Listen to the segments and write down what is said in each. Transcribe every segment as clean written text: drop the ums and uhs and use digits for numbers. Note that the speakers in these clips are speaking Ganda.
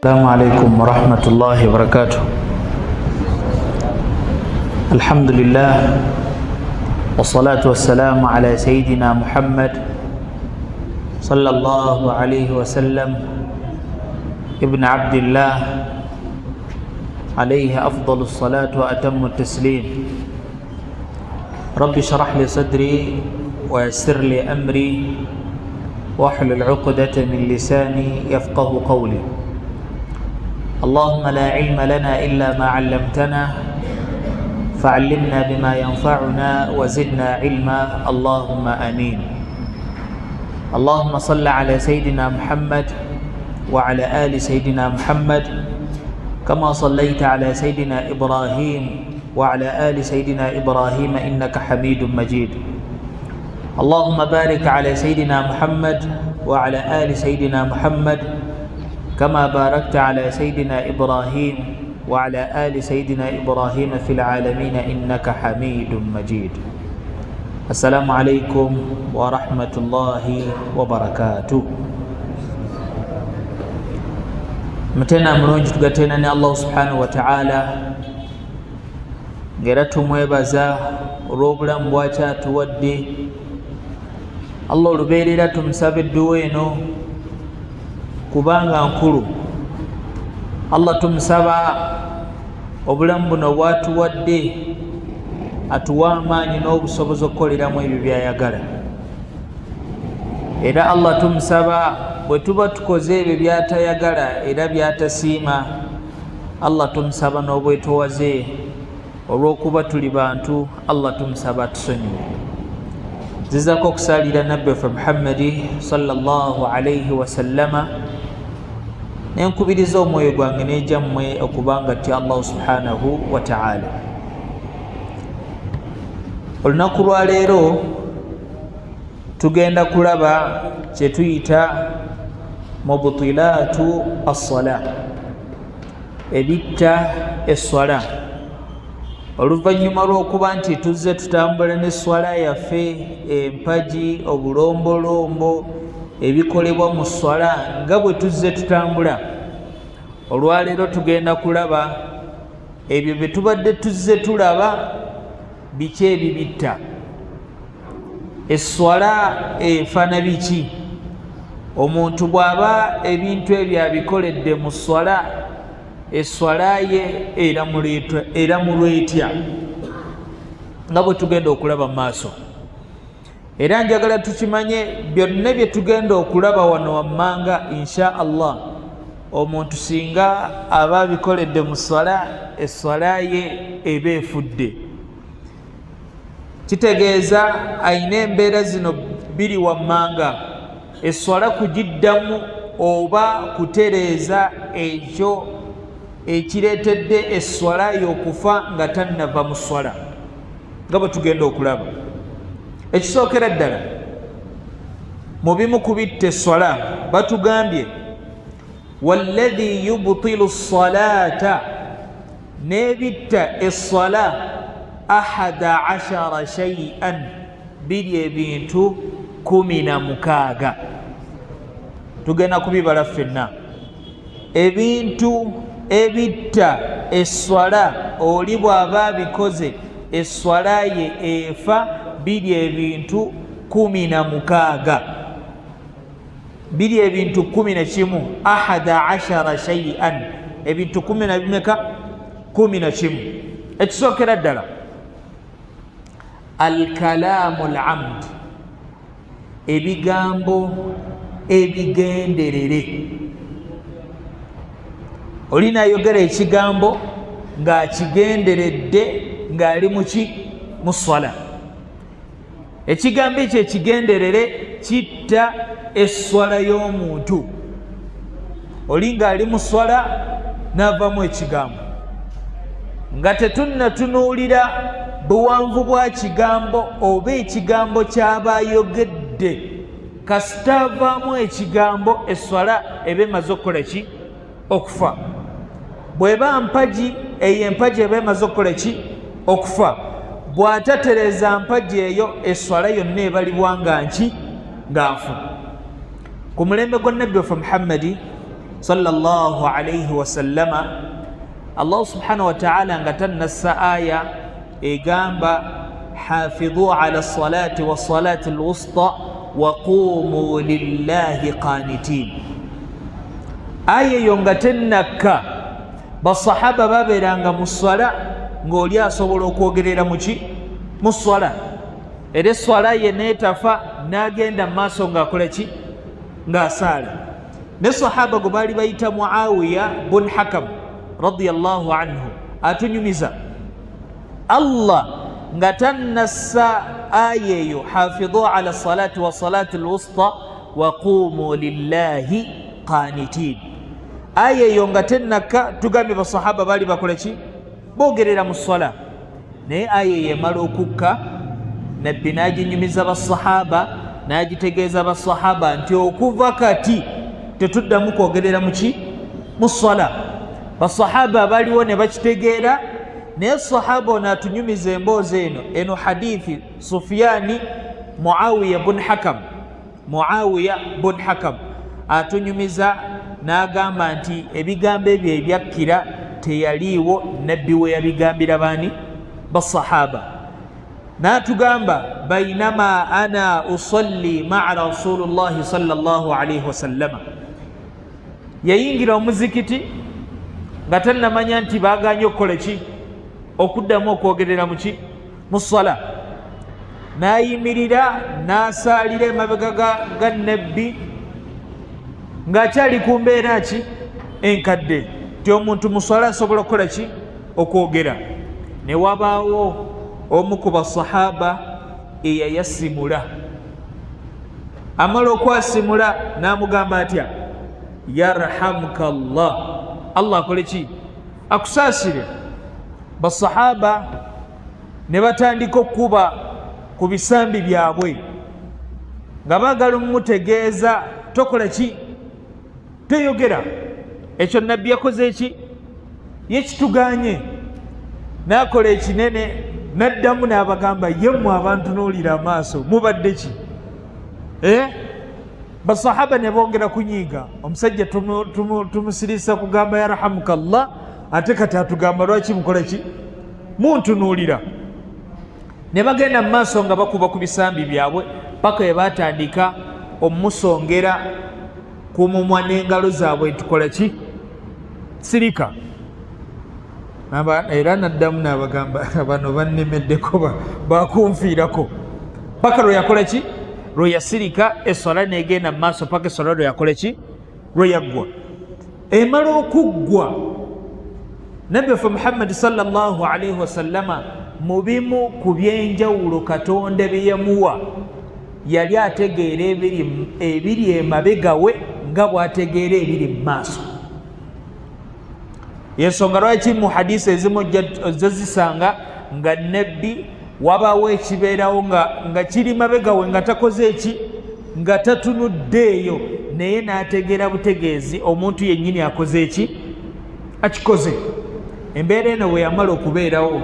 السلام عليكم ورحمة الله وبركاته. الحمد لله والصلاة والسلام على سيدنا محمد صلى الله عليه وسلم ابن عبد الله عليه أفضل الصلاة وأتم التسليم. رب اشرح لي صدري ويسر لي أمري واحلل عقدة من لساني يفقه قولي. اللهم لا علم لنا إلا ما علمتنا فعلمنا بما ينفعنا وزدنا علما، اللهم آمين. اللهم صل على سيدنا محمد وعلى آل سيدنا محمد كما صليت على سيدنا إبراهيم وعلى آل سيدنا إبراهيم إنك حميد مجيد. اللهم بارك على سيدنا محمد وعلى آل سيدنا محمد كما باركت على سيدنا إبراهيم وعلى آل سيدنا إبراهيم في العالمين إنك حميد مجيد. السلام عليكم ورحمة الله وبركاته. Mutena mulungi, tugatena ne Allah subhanahu wa ta'ala, ng'era tumwebaza olw'obulamu bwakyatuwadde. Allah olubeerera tumusaba edduwa eno kubanga nkulu. Allah tumusaba obulamu buno bwatuwadde atuwa amaanyi n'obusobozi okukoleramu ebyo byayagala. Era Allah tumusaba bwe tuba tukoze ebyo byatayagala era byatasiima, Allah tumusaba n'obwetowaze olw'okuba tuli bantu, Allah tumusaba atusonyiwe. Nzizako okusalira nabbi waffe Muhammadi sallallahu alaihi wasallama, nenkubiriza omwoyo gwange nejammwe okubanga tya Allahu subhanahu wataala. Olunaku lwaleero tugenda kulaba kyetuyita mubtilaatu assala, ebitta esswala. Oluvannyuma lw'okuba nti tuzze tutambula n'esswala yaffe, empagi, obulombolombo, ebikolebwa mu sswala nga bwe tuzze tutambula, olwaleero tugenda kulaba ebyo bye tubadde tuzze tulaba, biki ebibitta esswala, efana biki. Omuntu bw'aba ebintu ebyo abikoledde mu sswala, esswala ye eramulwa etya, nga bwe tugenda okulaba mu maaso. Era njagala tukimanye, byonna bye tugenda okulaba wano wammanga, insha Allah, omuntu singa aba abikoledde mu sswala, esswala ye eba efudde. Kitegeeza ayina embeera zino bbiri wammanga: esswala kugiddamu oba kutereeza ekyo ekireetedde esswala y'okufa nga tannava mu sswala, nga bwe tugenda okulaba. Ekisookera ddala mu bimu ku bitta esswala, batugambye walladhi yubtilu salata, n'ebitta esswala, ahada ashara shay'an, biri ebintu 16. Tugenda kubibala ffenna. Ebintu ebitta esswala, oli bw'aba abikoze esswala ye efa, biri ebintu 16, biri ebintu 11. Ahada ashara shay'an, ebintu kumi na bimeka? 11. Ekisookera ddala, alkalaamu lamd, ebigambo ebigenderere. Oli nayogera ekigambo ng'akigenderedde ng'ali muki? Mu swala. Ekigambo ekyo ekigenderere kitta esswala y'omuntu. Oli ng'ali mu swala n'avamu ekigambo nga tetunnatunuulira buwanvu bwa kigambo oba ekigambo ky'aba ayogedde, kasita avaamu ekigambo esswala eba emaze okukola ki? Okufa. Bw'eba mpagi, eyo empagi eba emaze okukola ki? Okufa. Bw'atatereeza mpagi eyo, esswala yonna ebalibwa nga nki? Nga nfu. Ku mulembe gwa nabbi waffe Muhammadi Sallallahu alaihi wasallama, Allah subhanahu wataala nga tannassa aya egamba hafidhu ala salati wassalati alwusta waqumu lillahi qanitin, aya eyo nga tennakka, basahaba babeeranga mu swala ng'oli asobola okwogerera muki mu swala, era eswala ye neetafa n'agenda mu maaso ng'akola ki, ng'asaala. Ne sahaba gwe baali bayita Muawiya bun Hakam radiallahu anhu atunyumiza, Allah nga tannassa aya eyo hafidhu ala salati wa salati alwusta waqumu lillahi qanitin, aya eyo nga tennakka, tugambye basahaba baali bakola ki, boogerera mu swala. Naye aya eyo emala okukka, Nabbi n'aginyumiza basahaba, n'agitegeeza basahaba nti okuva kati tetuddamu kwogerera muki mu swala. Basahaba baliwo ne bakitegeera. Naye sahaba ono atunyumiza emboozi eno, eno hadithi Sufiyani Muawiya bun Hakam, Muawiya bun Hakam atunyumiza n'agamba nti ebigambo ebyo ebyakkira teyaliiwo Nabbi we yabigambira baani, basahaba. N'atugamba bainama ana usalli maa rasulullahi sallallahu alaihi wasallama, yayingira omuzikiti nga tannamanya nti baganye okukola ki, okuddamu okwogerera muki mu swala, n'ayimirira n'asaalira emabega ga Nabbi ng'akyali ku mbeera ki enkadde, nti omuntu mu swala asobola okukola ki, okwogera. Ne wabaawo omu ku basahaba eyayasimula, amala okwasimula n'amugamba atya, yarhamuka llah, Allah akole ki, akusaasire. Basahaba ne batandika okukuba ku bisambi byabwe nga baagala omumutegeeza tokola ki, toyogera. Ekyo Nabbi yakoze eki, yekituganye, n'akola ekinene, n'addamu n'abagamba, yemmwe abantunuulira amaaso mubadde ki? Eh? Basahaba ne bongera kunyiiga, omusajja tumusirisa kugamba yarhamuka llah, ate kati atugamba lwaki mukola ki, muntunuulira. Ne bagenda mu maaso nga bakuba ku bisambi byabwe paka we batandika omusongera ku mumwa n'engalo zaabwe ntukola ki, sirika. Era naddamu n'abagamba, bano bannemeddeko, bakunfiirako, paka lwe yakola ki, lwe yasirika, eswala negenda mu maaso paka eswala lwe yakola ki, lwe yaggwa. Emala okuggwa, Nabbi waffe Muhammadi sallallahu alaihi wasallama mu bimu ku byenjawulo Katonda bye yamuwa, yali ategeera ebiri emabega we nga bw'ategeera ebiri mu maaso. Yensonga lwaki mu hadisi ezimu ojja zisanga nga Nabbi wabaawo ekibeerawo nga kiri mabega we nga takoze eki, nga tatunuddeeyo, naye n'ategeera butegeezi omuntu yennyini akoze eki, akikoze. Embeera eno bwe yamala okubeerawo,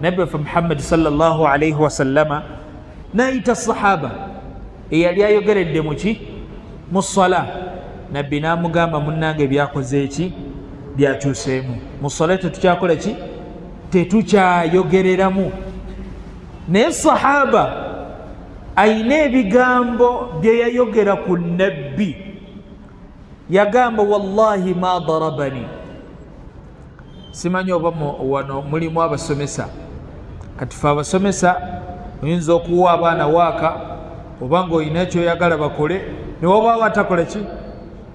Nabbi waffe Muhammadi sallallahu alaihi wasallama n'ayita sahaba eyali ayogeredde muki mu swala. Nabbi n'amugamba, munnange byakoze eki, byakyuseemu mu swala, tetukyakola ki, tetukyayogereramu. Naye sahaba ayina ebigambo bye yayogera ku Nabbi, yagamba wallahi ma darabani. Simanyi oba wano mulimu abasomesa. Kati fe abasomesa oyinza okuwa abaana waaka, oba nga olina ekyoyagala bakole, newabaawo atakola ki,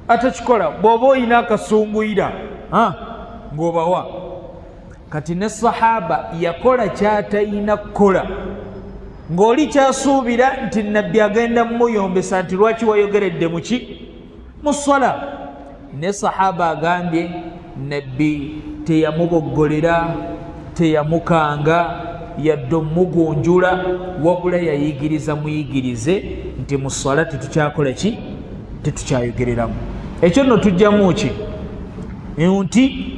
atakikola, bw'oba olina akasunguyira ng'obawa. Kati ne sahaba yakola kyatayina kukola, ng'oli kyasuubira nti Nabbi agenda mumuyombesa nti lwaki wayogeredde muki mu swala. Ne sahaba agambye Nabbi teyamuboggolera, teyamukanga, yadde omugunjula, wabula yayigiriza muyigirize nti mu swala tetukyakola ki, tetukyayogereramu. Ekyo nno tujjamu ki, nti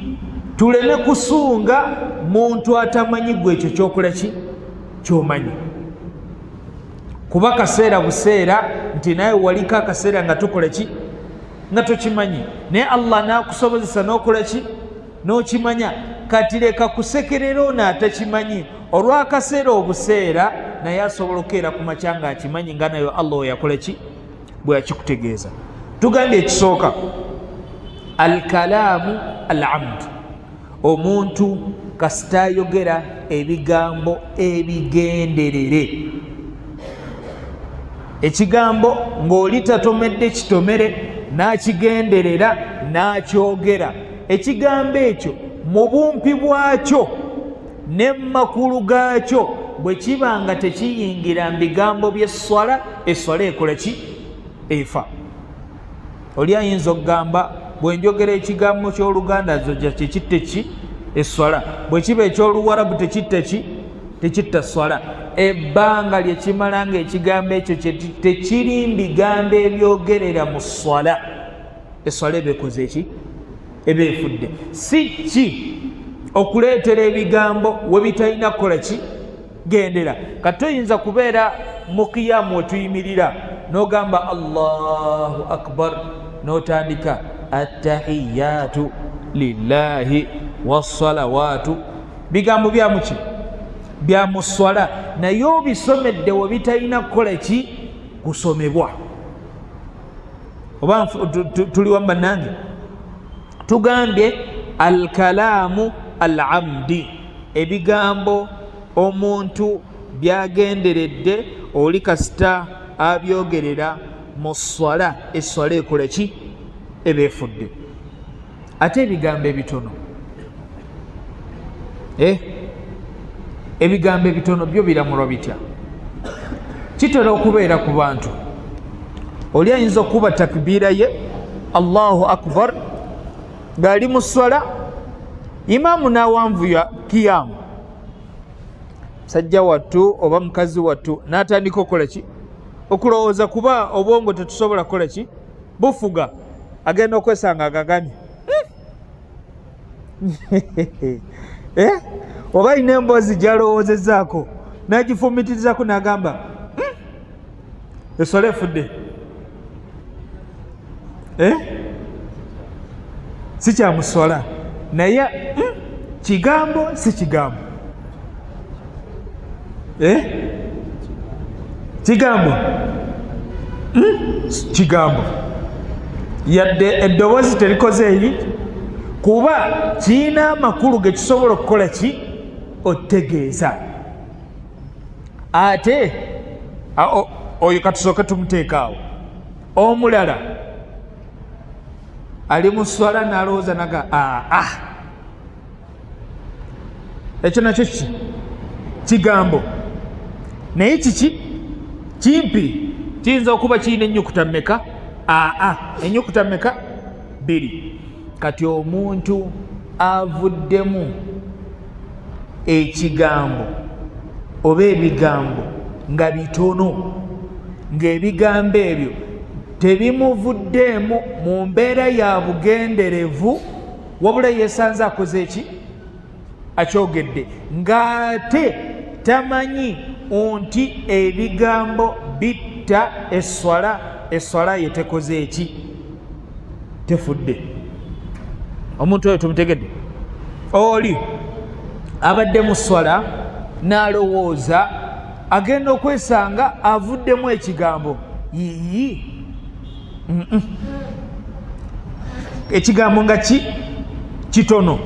tuleme kusunga muntu atamanyi gwe ekyo kyokola ki, kyomanyi, kuba kaseera buseera nti naye waliko akaseera nga tukola ki. Nga tokimanyi, naye Allah n'akusobozesa n'okola ki? N'okimanya. Kati leka kusekerera ono atakimanyi olw'akaseera obuseera, naye asobola okukeera ku makya ng'akimanyi, nga nayo Allah oyo yakola ki? Bwe yakikutegeeza. Tugambye ekisooka, alkalaamu al amd, omuntu kasita ayogera ebigambo ebigenderere, ekigambo ng'oli tatomedde kitomere n'akigenderera n'akyogera, ekigambo ekyo mu bumpi bwakyo ne makulu gaakyo bwe kiba nga tekiyingira mu bigambo by'esswala, esswala ekola ki? Efa. Oli ayinza okugamba, bwe njogera ekigambo ky'Oluganda zoja tekitte ki esswala, bwe kiba eky'Oluwarabu tekitte ki? Tekitta swala. Ebbanga lye kimala nga ekigambo ekyo tekiri mu bigambo ebyogerera mu swala, esswala eba ekoze eki? Eba efudde. Si ki okuleetera ebigambo we bitalina kukola ki? Gendera. Kati toyinza kubeera mu kiyamu wetuyimirira n'ogamba Allahu akbar, n'otandika attahiyatu lillahi wassalawatu, bigambo byamuki? Byamuswala, naye obisomedde we bitalina kukola ki? Kusomebwa. Oba tuli wamu bannange? Tugambye alkalaamu al amdi, ebigambo omuntu byagenderedde, oli kasita abyogerera mu swala, eswala ekola ki? Eba efudde. Ate ebigambo ebitono, eh? Ebigambo ebitono byo biramulwa bitya? Kitera okubeera ku bantu, oli ayinza okuba takbiira ye Allahu akbar ng'ali mu swala, imaamu n'awanvuya kiyamu, musajja wattu oba mukazi wattu n'atandika okukola ki? Okulowooza, kuba obwongo tetusobola kukola ki? Bufuga. Agenda okwesanga agagamye, eh? Oba alina emboozi gyalowoozezaako n'agifumitirizaako n'agamba, Eswala efudde, eh? Si kyamuswala, naye kigambo si kigambo, eh? Kigambo, Kigambo, yadde eddoboozi terikoze eri, kuba kirina amakulu gekisobola okukola ki? Otegeeza. Ate oyo katusooke tumuteeka awo. Omulala ali mu swala nalowooza naga, aa, ekyo nakyo kiki? Kigambo, naye kiki? Kimpi, kiyinza okuba kirina ennyukuta mmeka? Aa, ennyukuta mmeka? Bbiri. Kati omuntu avuddemu ekigambo oba ebigambo nga bitono, ng'ebigambo ebyo tebimuvuddeemu mu mbeera ya bugenderevu, wabula yesanze akoze eki? Akyogedde, ng'ate tamanyi nti ebigambo bitta esswala, esswala ye tekoze eki? Tefudde. Omuntu oyo tumutegedde? Oli abadde mu swala n'alowooza, agenda okwesanga avuddemu ekigambo, yiyi, ekigambo nga ki kitono,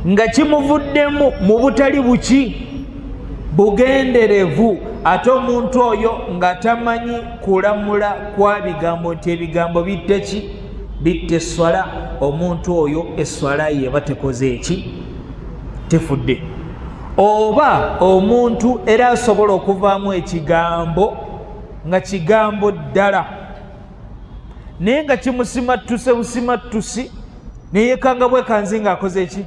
nga kimuvuddemu mu butali buki? Bugenderevu. Ate omuntu oyo nga tamanyi kulamula kwa bigambo nti ebigambo bitte ki? Bitta esswala. Omuntu oyo esswala ye eba tekoze eki? Tefudde. Oba omuntu era asobola okuvaamu ekigambo nga kigambo ddala, naye nga kimusimattuse busimattusi, neyekanga bwekanzi ng'akoze eki?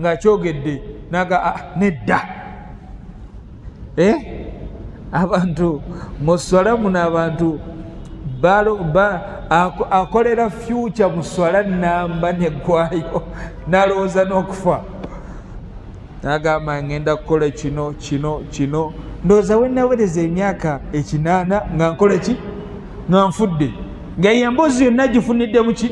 Ng'akyogedde, naga, ah, nedda, eh? Abantu mu swala muno, abantu akolera future mu swala namba neggwayo, nalowooza n'okufa, nagamba, ngenda kukola kino kino kino, ndowooza wenawereza emyaka 80 nga nkola ki? Nga nfudde. Nga eyo emboozi yonna gifunidde muki?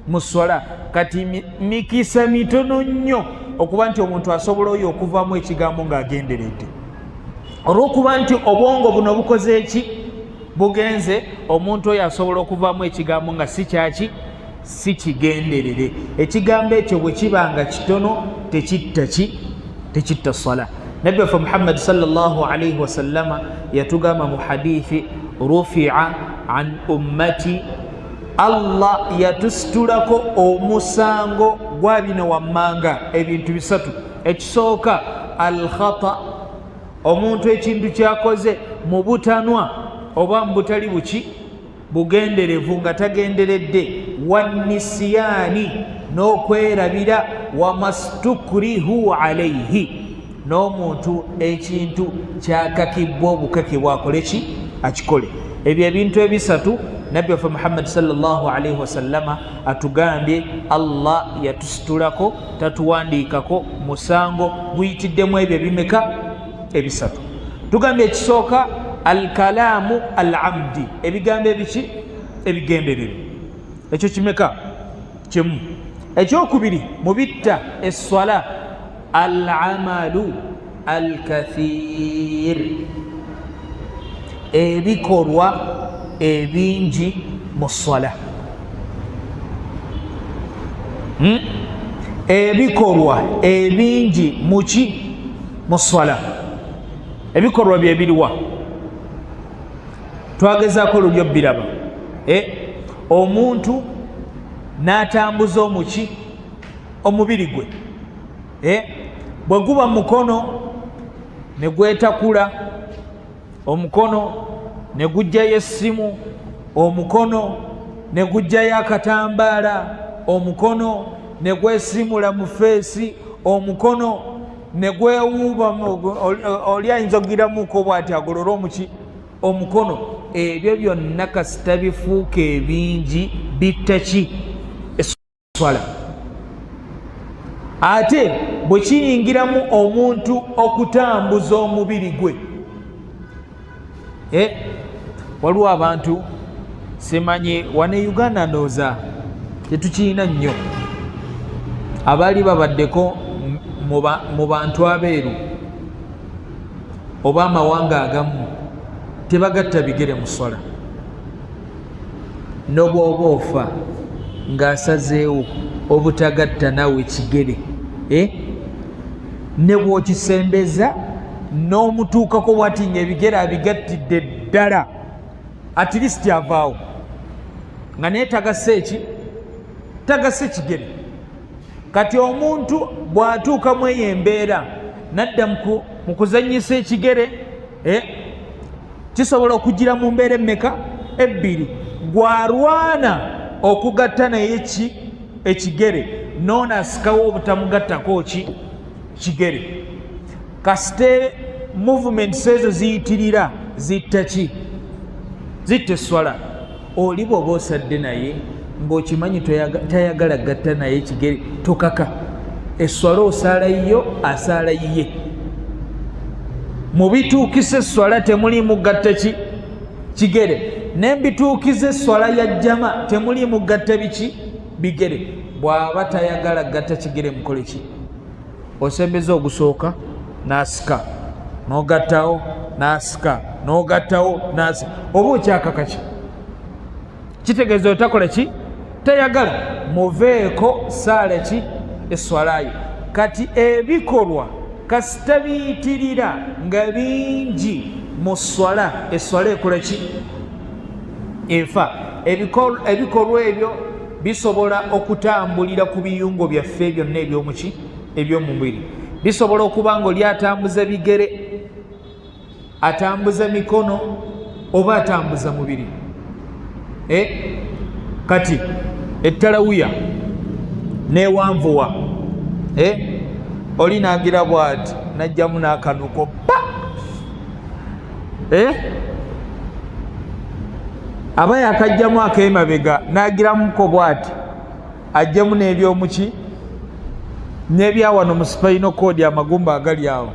Mu swala. Kati mikisa mitono nnyo okuba nti omuntu asobola oyo okuvaamu ekigambo ng'agenderedde, olw'okuba nti obwongo buno bukoze eki? Bugenze. Omuntu oyo asobola okuvaamu ekigambo nga si kyaki, si kigenderere. Ekigambo ekyo bwe kiba nga kitono, tekitta ki? Tekitta swala. Nabbi waffe Muhammadi sallallahu alaihi wasallama yatugamba mu hadithi, rufia an ummati, Allah yatusitulako omusango gwa bino wammanga ebintu bisatu. Ekisooka, alkhata, omuntu ekintu kyakoze mu butanwa oba mu butali buki bugenderevu, nga tagenderedde, wanisiyaani, n'okwerabira, wamastukrihu alaihi, n'omuntu ekintu kyakakibwa obukakibwa akole ki? Akikole. Ebyo ebintu ebisatu Nabbi waffe Muhammadi sallallahu alaihi wasallama atugambye, Allah yatusitulako, tatuwandiikako musango guyitiddemu ebyo ebimeka? Ebisatu. Tugambye ekisooka, alkalaamu al amdi, ebigambo ebiki? Ebigenderere. Ekyo kimeka? Kimu. Ekyokubiri mu bitta esswala, alamalu alkathir, ebikolwa ebingi mu swala. Ebikolwa ebingi muki? Mu swala. Ebikolwa byebiriwa? Twagezaako olulyo biraba. Omuntu n'atambuza omuki? Omubiri gwe. Bwe guba mukono ne gwetakula omukono, ne gujjayo essimu, omukono ne gujjayo akatambaala, omukono ne gwesimula mu feesi, omukono ne gwewuuba, oli ayinza okugiramuko bwati agolole omuki? Omukono. Ebyo byonna kasita bifuuka ebingi, bitta ki? Eswala. Ate bwe kiyingiramu omuntu okutambuza omubiri gwe, waliwo abantu, simanyi wano e Uganda ndowooza tetukiina nnyo, abaali babaddeko mu bantu abeeru oba amawanga agamu, tebagatta bigere mu swala. Nobwoba ofa ng'asazeewo obutagatta naawe kigere, ne bw'okisembeza n'omutuukako bwati nga ebigere abigattidde ddala, at least avaawo nga naye tagasse eki? Tagasse kigere. Kati omuntu bw'atuuka mu eyo embeera nadda mu kuzannyisa ekigere, kisobola okugira mu mbeera emmeka? Ebbiri. Gwarwana okugatta naye ki? Ekigere. Noono asikawo obutamugattako ki? Kigere. Kasite movements ezo ziyitirira, zitta ki? Zitta eswala. Oli bw'oba osadde naye ng'okimanyi tayagala gatta naye kigere, tokaka. Eswala osaala yiyo, asaala yiye. Mu bituukisa eswala temulimu gatta ki? Kigere. Nembituukiza eswala ya jama temulimu gatta biki? Bigere. Bw'aba tayagala gatta kigere, mukole ki? Osembeza ogusooka n'asika, n'ogattawo n'asika, n'ogattawo n'asika, oba okyakaka ki? Kitegeeza otakola ki? Tayagala. Muveeko, saala ki? Eswalayo. Kati ebikolwa kasita biyitirira nga bingi mu swala, eswala ekola ki? Efa. Ebikolwa ebyo bisobola okutambulira ku biyungo byaffe byonna ebyomuki? Ebyomubiri. Bisobola okuba nga oli atambuza bigere, atambuza mikono, oba atambuza mubiri. Kati ettalawuya newanvuwa, oli nagira bwati najjamu n'akanuko pa, aba yakajjamu akemabega nagiramuko bwati, ajjemu n'ebyomuki? N'ebyawano mu spinal cord, amagumba agali awo.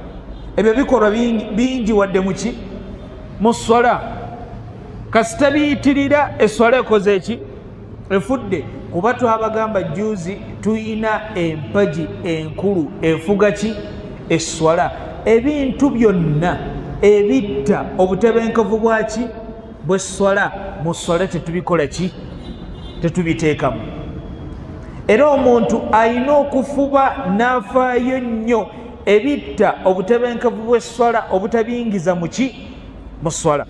Ebyo bikolwa bingi wadde muki? Mu swala. Kasita biyitirira, eswala ekoze eki? Efudde. Kuba twabagamba juzi, tuyina empagi enkulu efuga ki? Eswala. Ebintu byonna ebitta obutebenkevu bwaki? Bweswala. Mu swala tetubikola ki? Tetubiteekamu. Era omuntu alina okufuba n'afaayo nnyo ebitta obutebenkevu bw'esswala obutabiyingiza muki? Mu swala.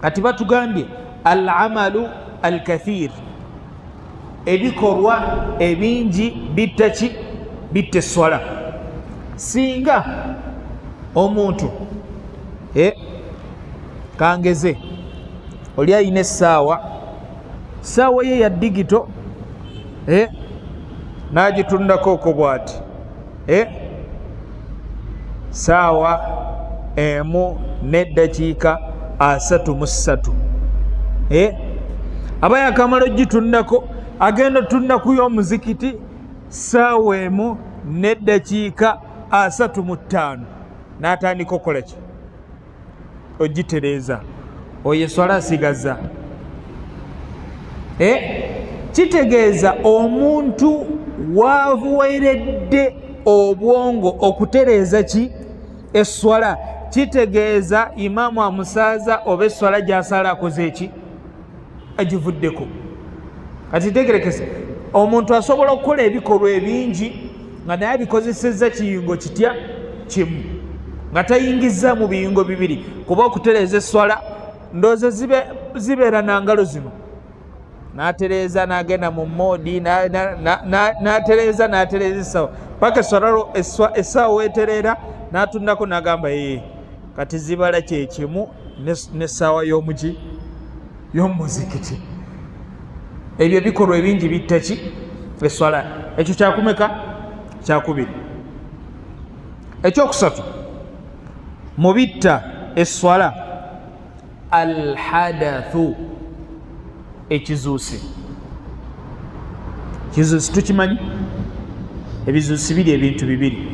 Kati batugambye al amalu al kathir, ebikolwa ebingi bitta ki? Bitta esswala. Singa omuntu kangeze oli ayina essaawa, saawa ye ya digito, n'agitundako okwo bwati, 1:33, aba yakamala ogitundako, agenda otundaku y'omuzikiti 1:35, n'atandika okukola ki? Ogitereeza. Oyo eswala asigaza. Kitegeeza omuntu waweeredde obwongo okutereeza ki? Eswala. Kitegeeza imaamu amusaaza oba eswala gyasala akoze eki? Agivuddeko. Kati tegerekese, omuntu asobola okukola ebikolwa ebingi nga naye abikozesezza kiyingo kitya? Kimu, nga tayingizza mu biyingo bibiri. Kuba okutereeza eswala ndowooza zibeera na ngalo zino, n'atereeza, n'agenda mu mode, n'atereeza, n'atereeza essaawa paka essaawa wetereera, n'atundako, n'agamba, "Ee, kati zibala kyekimu n'essaawa y'omuki? Y'omuzikiti." Ebyo ebikolwa ebingi bitta ki? Eswala. Ekyo kyakumeka? Kyakubiri. Ekyokusatu mu bitta eswala, alhadathu, ekizuusi. Kizuusi tukimanyi. Ebizuusi biri ebintu bibiri.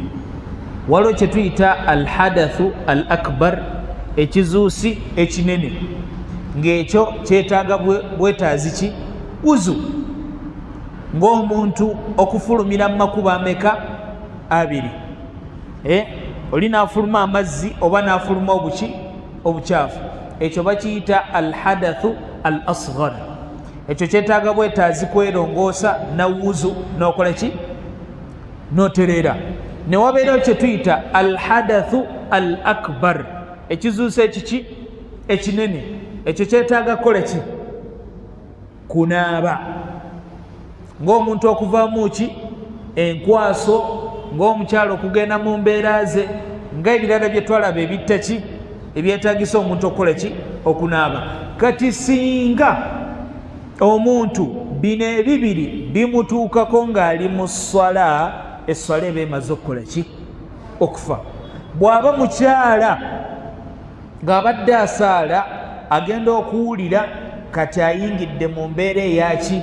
Waliwo kyetuyita alhadathu al akbar, ekizuusi ekinene, ng'ekyo kyetaaga bwetaazi ki? Wuzu. Ng'omuntu okufulumira mu makubo ameka? Abiri. Oli n'afuluma amazzi oba n'afuluma obuki? Obukyafu. Ekyo bakiyita alhadathu al asghar. Ekyo kyetaaga bwetaazi kwerongoosa na wuzu, n'okola ki? Notereera. Ne wabeerawo kye tuyita alhadathu al akbar, ekizuusa ekiki? Ekinene. Ekyo kyetaaga kukola ki? Kunaaba. Ng'omuntu okuvaamu ki? Enkwaso, ng'omukyalo okugenda mu mbeera ze, nga ebirala bye twalaba ebitta ki? Ebyetagisa omuntu okukola ki? Okunaaba. Kati singa omuntu bino ebibiri bimutuukako ng'ali mu swala, eswala eba emaze okukola ki? Okufa. Bw'aba mukyala ng'abadde asaala, agenda okuwulira kati ayingidde mu mbeera eyaki?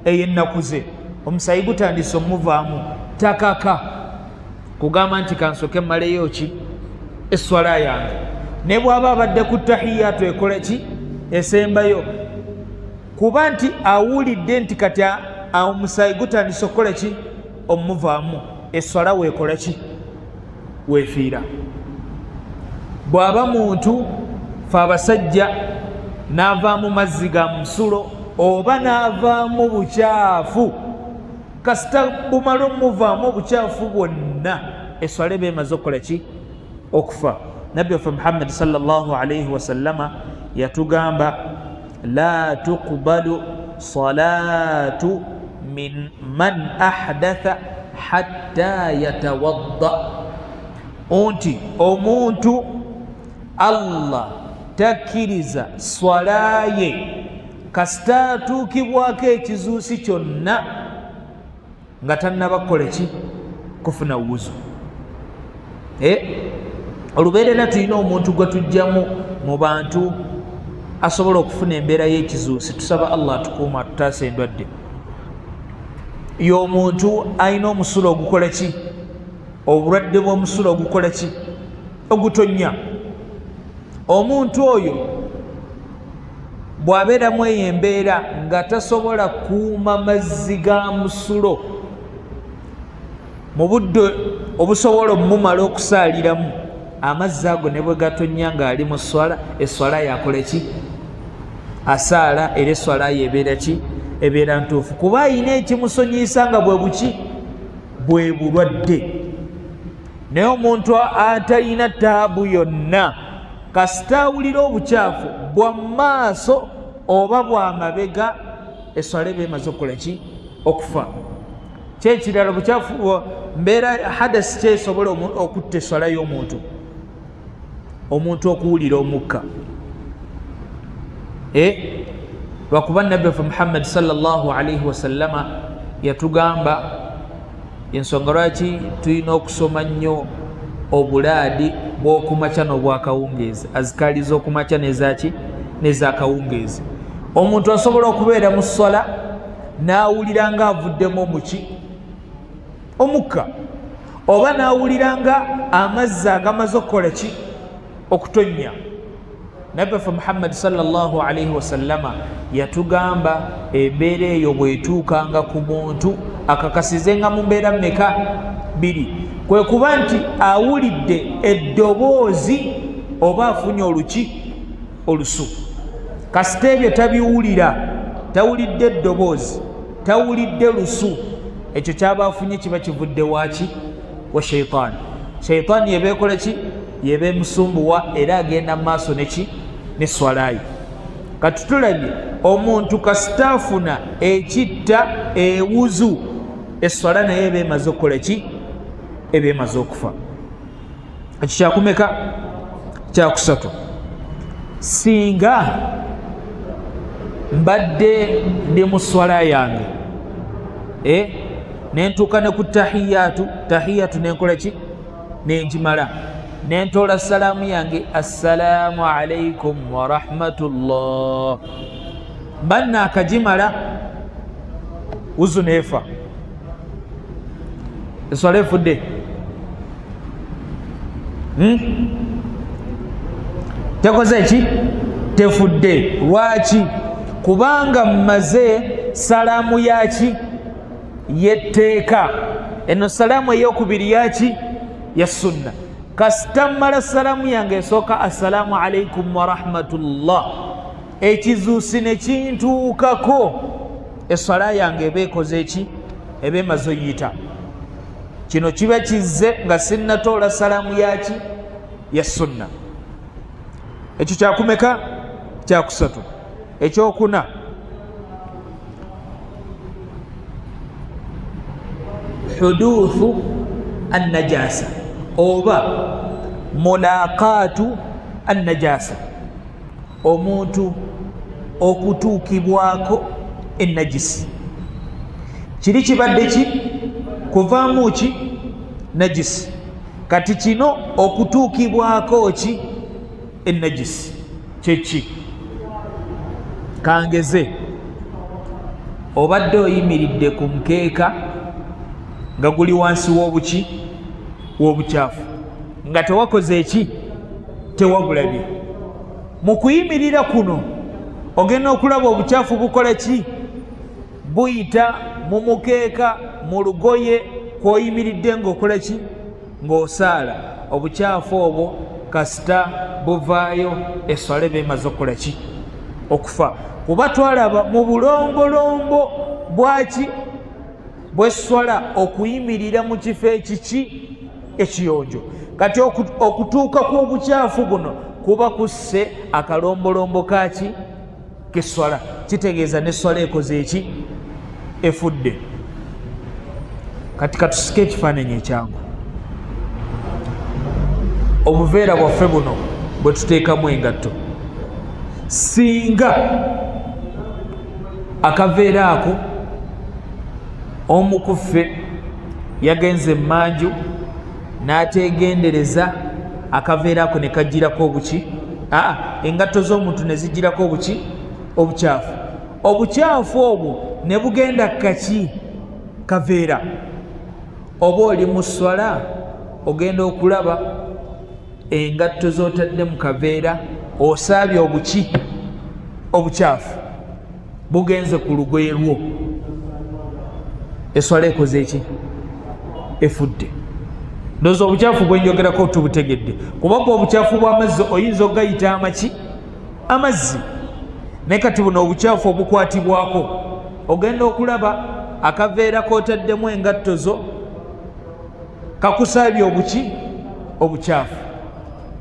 Ey'ennaku ze, omusayi gutandise omuvaamu, takaka kugamba nti kansoke mmaleyo ki? Eswala yange. Ne bw'aba abadde ku tahiyatu ekola ki? Esembayo, kuba nti awulidde nti kati omusaayi gutandise okukola ki? Omuvaamu, eswala weekola ki? Weefiira. Bw'aba muntu, fe abasajja, n'avaamu mazzi ga musulo oba n'avaamu bukyafu, kasita bumala omuvaamu obukyafu bwonna, eswala eba emaze okukola ki? Okufa. Nabbi waffe Muhammadi sallallahu alaihi wasallama yatugamba, "La tuqbalu salatu min man ahdatha hatta yatawadda," nti omuntu Allah takkiriza swala ye kasita atuukibwako ekizuusi kyonna nga tannaba kukola ki? Kufuna wuzu. Olubeerera tulina omuntu gwe tujjamu mu bantu asobola okufuna embeera y'ekizuusi. Tusaba Allah atukuuma, atutaasa endwadde. Y'omuntu alina omusulo ogukola ki? Obulwadde bw'omusulo ogukola ki? Ogutonya. Omuntu oyo Bw'abeeramu eyo embeera nga tasobola kuuma mazzi ga musulo mu budde obusobola omumala okusaaliramu, amazzi ago ne bwe gatonnya ng'ali mu swala, eswala yakola ki? Asaala, era eswala ye ebeera ki? Ebeera ntuufu, kuba ayina ekimusonyiyisa nga bwe buki? Bwe bulwadde. Naye omuntu atalina taabu yonna, kasita awulira obukyafu bwa maaso oba bwa mabega, eswala eba emaze okukola ki? Okufa. Kyekirala, obukyafu mbeera hadasi kyesobola okutta eswala y'omuntu, omuntu okuwulira omukka. Eh? Lwakuba Nabbi waffe Muhammadi sallallahu alaihi wasallama yatugamba ensonga lwaki tulina okusoma nnyo obulaadi bw'okumakya n'obwakawungeezi, azikaali z'okumakya nezaki nezakawungeezi. Omuntu asobola okubeera mu swala n'awulira nga avuddemu omuki omukka, oba n'awulira nga amazzi agamaze okukola ki? Okutonnya. Nabbi waffe Muhammadi sallallahu alaihi wasallama yatugamba embeera eyo bwetuukanga ku muntu akakasizenga mu mbeera mmeka? Bbiri. Kwe kuba nti awulidde eddoboozi oba afunye oluki olusu. Kasita ebyo tabiwulira, tawulidde eddoboozi, tawulidde lusu, ekyo kyaba afunye kiba kivudde waki? Wa shaitaani. Shaitaani yeba ekola ki? Yeba emusumbuwa, era agenda mu maaso neki neswalayi. Kati tulabye omuntu kasita afuna ekitta ewuzu, eswala naye eba emaze okukola ki? Eba emaze okufa. Ekyo kyakumeka? Kyakusatu. Singa mbadde ndi mu swala yange, eh, nentuuka ne ku tahiyatu, tahiyatu nenkola ki? Nenjimala, nentoola salaamu yange, assalaamu alaikum warahmatullah, mba naakagimala, wuzu neefa, eswala efudde. Hmm? Tekoze ki? Tefudde. Lwaki? Kubanga mmaze salaamu yaki? Yetteeka. Eno salaamu eyokubiri yaki? Ya sunna. Kasita mmala salaamu yange esooka, assalaamu alaikum warahmatullah, ekizuusi ne kintuukako, eswala yange eba ekoze eki? Eba emaze oyita. Kino kiba kizze nga sinnatoola salaamu yaki? Ya sunna. Ekyo kyakumeka? Kyakusatu. Ekyokuna, huduthu annajasa oba mulaqatu annajasa, omuntu okutuukibwako enajisi. Kiri kibadde ki? Kuvaamu ki? Najisi. Kati kino okutuukibwako ki? Enajisi kyeki? Kangeze obadde oyimiridde ku mukeeka nga guli wansi w'obuki? W'obukyafu, nga tewakoze eki? Tewagulabye. Mu kuyimirira kuno ogenda okulaba obukyafu bukola ki? Buyita mu mukeeka, mu lugoye kwoyimiridde ng'okola ki? Ng'osaala. Obukyafu obwo kasita buvaayo, eswala eba emaze okukola ki? Okufa. Kuba twalaba mu bulombolombo bwaki? Bweswala, okuyimirira mu kifo ekiki? Ekiyonjo. Kati okutuuka kw'obukyafu buno kuba kusse akalombolombo kaki? Keswala. Kitegeeza neswala ekoze eki? Efudde. Kati katusike ekifaananyi ekyangu. Obuveera bwaffe buno bwe tuteekamu engatto, singa akaveera ako omu ku ffe yagenze emmanju n'ateegendereza, akaveera ako ne kajjirako obuki, aa engatto z'omuntu ne zijjirako obuki? Obukyafu. Obukyafu obwo ne bugenda kaki? Kaveera. Oba oli mu swala, ogenda okulaba engatto z'otadde mu kaveera, osaabye obuki? Obukyafu bugenze ku lugoye lwo, eswala ekoze eki? Efudde. Ndowooza obukyafu bwenjogerako tubutegedde, kubanga obukyafu bw'amazzi oyinza okugayita amaki? Amazzi. Naye kati buno obukyafu obukwatibwako, ogenda okulaba akaveera kotaddemu engatto zo kakusaabye obuki? Obukyafu.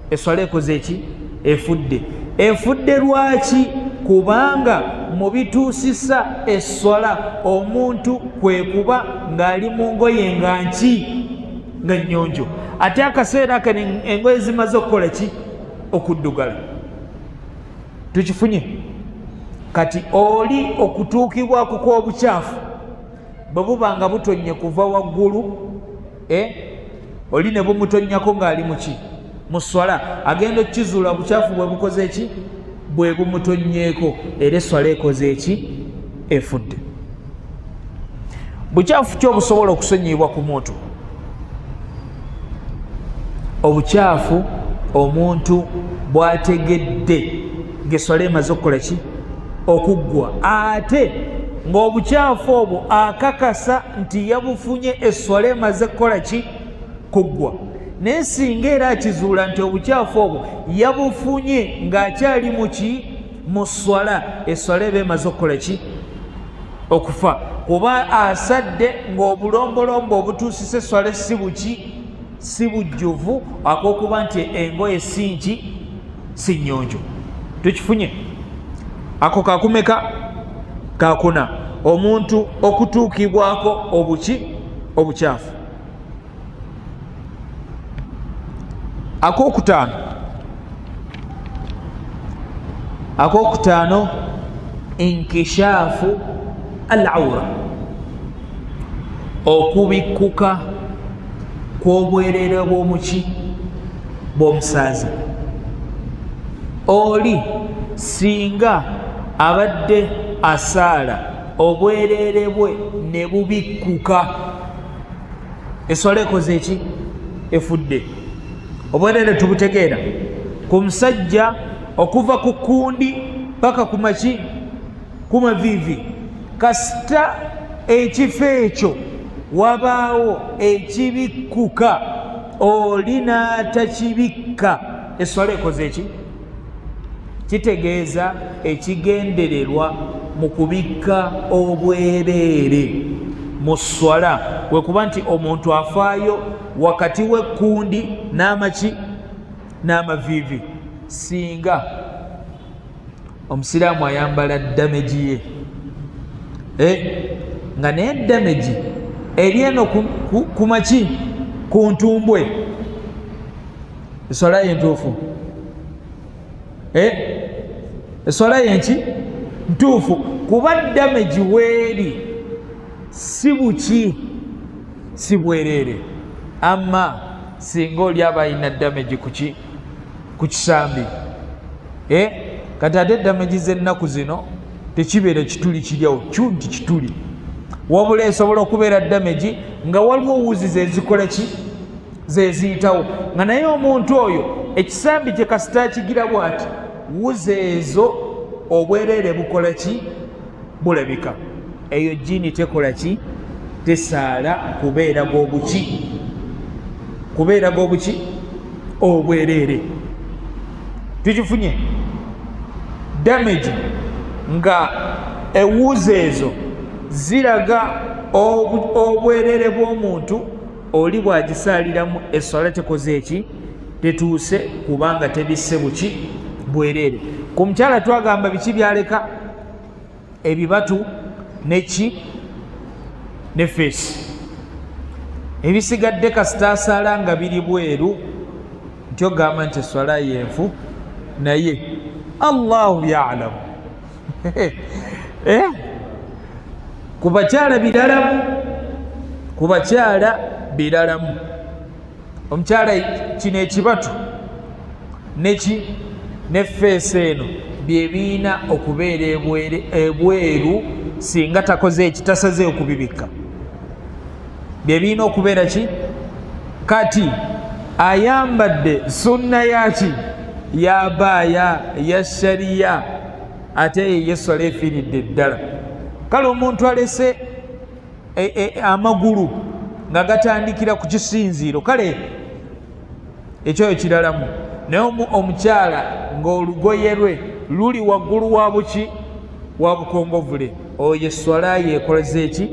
Eswala ekoze eki? Efudde. Efudde lwaki? Kubanga mu bituusisa esswala omuntu kwe kuba ng'ali mu ngoye nga nki? Nga nnyonjo. Ate akaseera kano engoye zimaze okukola ki? Okuddugala. Tukifunye? Kati oli okutuukibwako kw'obukyafu bwe buba nga butonnye kuva waggulu, oli ne bumutonnyako ng'ali muki? Mu swala, agenda okukizuula obukyafu bwe bukoze eki? Bwe bumutonnyeeko, era eswala ekoze eki? Efudde. Bukyafu ki obusobola okusonyiyibwa ku muntu? Obukyafu omuntu bwategedde ng'eswala emaze okukola ki? Okuggwa, ate ng'obukyafu obwo akakasa nti yabufunye eswala emaze kukola ki? Kuggwa. Naye singa era akizuula nti obukyafu obwo yabufunye ng'akyali muki? Mu swala, eswala eba emaze okukola ki? Okufa, kuba asadde ng'obulombolombo obutuusisa eswala si buki? Si bujjuvu, ak'okuba nti engoye si nki? Si nnyonjo. Tukifunye? Ako kakumeka? Kakuna. Omuntu okutuukibwako obuki? Obukyafu. Akokutaano, inkishaafu al aura, okubikkuka kw'obwereere bw'omuki? Bw'omusaaza. Oli singa abadde asaala, obwereere bwe ne bubikkuka, eswala ekoze eki? Efudde. Obwereere tubutegeera ku musajja okuva ku kundi paka ku maki? Ku maviivi. Kasita ekifo ekyo wabaawo ekibikkuka, oli n'atakibikka, eswala ekoze eki? Kitegeeza ekigendererwa mu kubikka obwereere mu swala kwe kuba nti omuntu afaayo wakati w'ekkundi n'amaki? N'amaviivi. Singa omusiraamu ayambala damegi ye, nga naye damegi eri eno ku maki? Ku ntumbwe, eswala ye ntuufu? Eswala ye nki? Ntuufu, kuba damegi weeri si buki? Si bwereere. Amma singa oli aba alina damegi kuki? Ku kisambi, kati ate damegi z'ennaku zino tekibeera kituli kiryawo kyu nti kituli, wabula esobola okubeera damegi nga waliwo wuzi zezikola ki? Zeziyitawo, nga naye omuntu oyo ekisambi kye kasita akigira bwati, wuzi ezo obwereere bukola ki? Bulabika. Eyo jiini tekola ki? Tesaala kubeera gwobuki? Kubeera gwobuki? Obwereere. Tukifunye? Damage nga ewuzi ezo ziraga obwereere bw'omuntu oli, bw'agisaaliramu eswala tekoze eki? Tetuuse, kubanga tebisse buki? Bwereere. Ku mukyala twagamba biki byaleka? Ebibatu neki? Ne feesi. Ebisigadde kasita asaala nga biri bweru, nti ogamba nti eswala yenfu, naye Allahu yalamu. Ku bakyala biralamu, ku bakyala biralamu. Omukyala kino ekibatu neki ne feesi eno byebiina okubeera ebweru, singa takoze eki? Tasazeewo kubibikka, byebiina okubeera ki? Kati ayambadde sunna yaki? Yabaaya ya shariya. Ate eyo yeswala efiiridde ddala. Kale omuntu alese amagulu nga gatandikira ku kisinziiro, kale ekyoyo kiralamu. Naye omukyala ng'olugoye lwe luli waggulu wa buki, wa bukongovule, oyo eswala yeekoleza eki?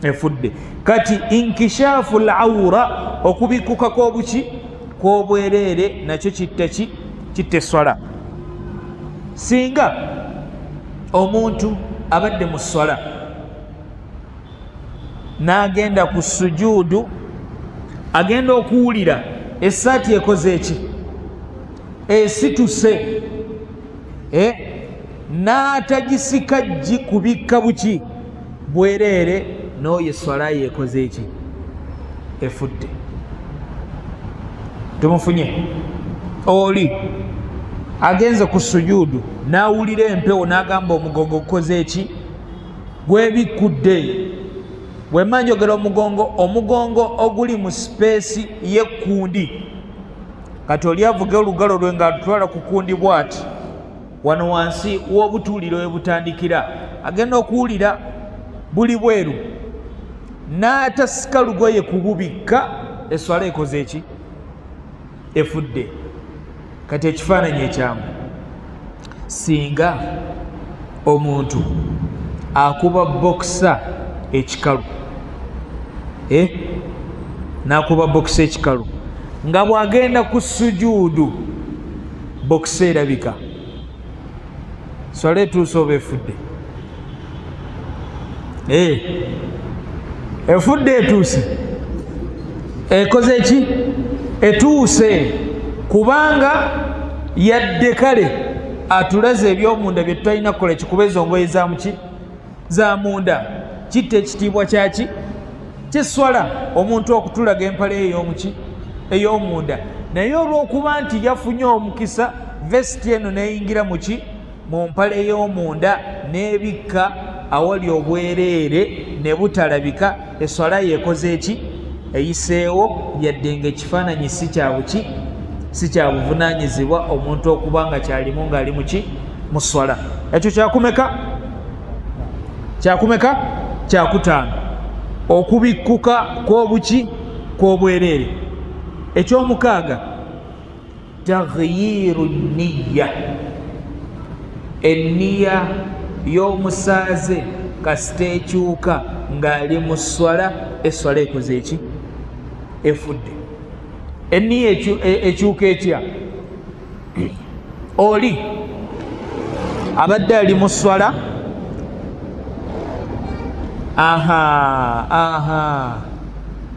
Efudde. Kati inkishafu laura, okubikkuka kw'obuki, kw'obwereere, nakyo kitta ki? Kitta eswala. Singa omuntu abadde mu swala n'agenda ku sujuudu, agenda okuwulira essaati ekoze eki? Esituse, n'atagisika ggi kubikka buki? Bwereere, n'oyo eswala ye ekoze eki? Efudde. Tumufunye oli agenze ku sujuudu n'awulira empewo n'agamba omugongo gukoze eki? Gwebikkudde. Bwemba njogera omugongo, omugongo oguli mu sipeesi y'ekkundi. Kati oli avuga olugalo lwe ng'atutwala ku kundi bwati, wano wansi w'obutuuliro we butandikira, agenda okuwulira buli bweru n'atasika lugoye kububikka, eswala ekoze eki? Efudde. Kati ekifaananyi ekyangu, singa omuntu akuba bokisa ekikalu, n'akuba bokisa ekikalu nga bw'agenda ku sujuudu, bokisa erabika, swala etuuse oba efudde? Efudde, etuuse, ekoze eki? Etuuse. Kubanga yadde kale atulaze ebyomunda bye tutalina kukola, kikuba ezo ngoye za muki? Za munda, kitta ekitiibwa kyaki? Kyeswala, omuntu okutulaga empale ey'omuki? Ey'omunda. Naye olw'okuba nti yafunye omukisa vesiti eno neyingira muki? Mu mpale y'omunda, n'ebikka awali obwereere ne butalabika, eswala yekoze eki? Eyiseewo, yadde nga ekifaananyi si kya buki, si kya buvunaanyizibwa omuntu okuba nga kyalimu ng'ali muki? Mu swala. Ekyo kyakumeka? Kyakumeka? Kyakutaano, okubikkuka kw'obuki? Kw'obwereere. Ekyomukaaga, taghyiru niya, enniya y'omusaaze kasita ekyuka ng'ali mu swala, eswala ekoze eki? Efudde. Enniya ekyuka etya? Oli abadde ali mu swala, aha aha,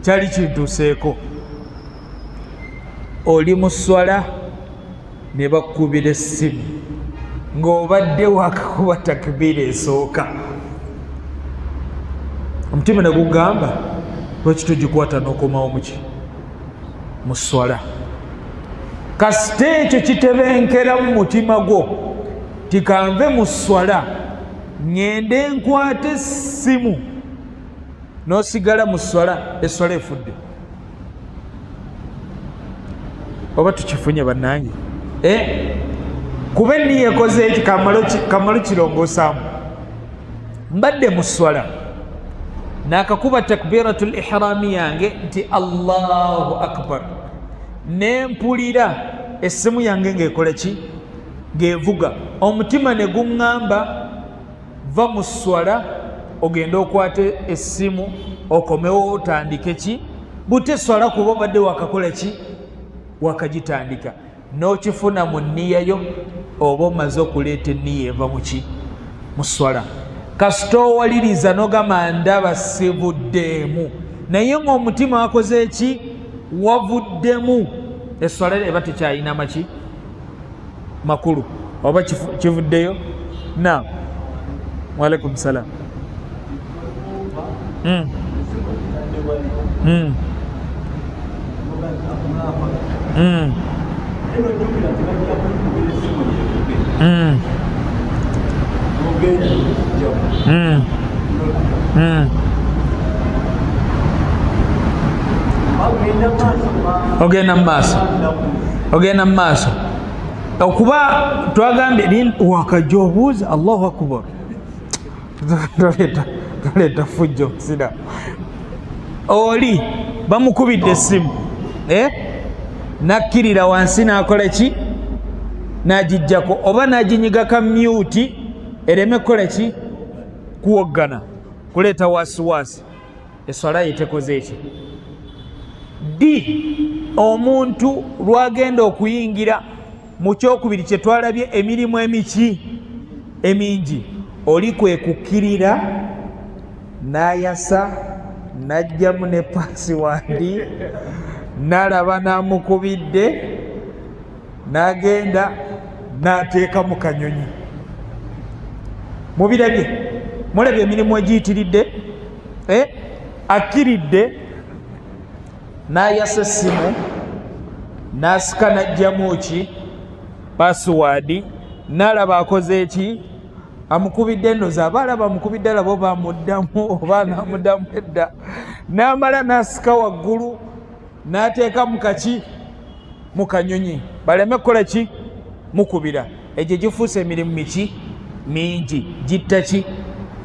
kyali kintuuseeko. Oli mu swala ne bakkubira essimu ng'obadde wakakuba takbiira esooka, omutima ne gugamba lwaki togikwata n'okomawo muki? Mu swala. Kasita ekyo kitebenkera mu mutima gwo, tikanve mu swala ŋŋende nkwate essimu, n'osigala mu swala, eswala efudde. Oba tukifunye bannange? Kuba enniya ekoze eki? Kamalo kirongosaamu. Mbadde mu swala, nakakuba takbiratu lihrami yange nti Allahu akbar, nempulira essimu yange ng'ekola ki? Ng'evuga. Omutima ne guŋŋamba va mu swala ogende okwate essimu okomewo otandike ki? Bute swala, kuba obadde wakakola ki? Wakagitandika. N'okifuna mu nniya yo, oba omaze okuleeta enniya eva muki? Mu swala. Kasita owaliriza nogamba ndaba sivuddeemu, naye ng'omutima wakoze eki? Wavuddemu, eswala eba tekyalina maki? Makulu. Oba kivuddeyo? Naam, waalaikum salam. Ogenda mu maaso, ogenda mu maaso. Okuba twagambye wakajja obuuza, Allahu akbar, toleeta fujjo musira. Oli bamukubidde essimu, eh? Nakkirira wansi n'akola ki? N'agijjako oba n'aginyiga ka myuti ereme kukola ki? Kuwoggana, kuleeta wasiwasi. Eswala ye tekoze eki? Ddi omuntu lwagenda okuyingira mu kyokubiri kye twalabye, emirimu emiki emingi? Oli kwe kukkirira n'ayasa n'ajjamu ne pasiwadi, n'alaba n'amukubidde, n'agenda n'ateeka mu kanyonyi. Mubirabye, mulabye emirimu egiyitiridde, eh? Akkiridde n'ayasa essimu, n'asika, n'ajjamu ki? Pasiwadi, n'alaba akoze eki? Amukubidde. Endozi aba alaba amukubidde, alaba oba amuddamu oba anamuddamu edda, n'amala n'asika waggulu n'ateeka mu kaki? Mu kanyonyi, baleme kukola ki? Mukubira. Egyo gifuuse emirimu miki? Mingi. Gitta ki?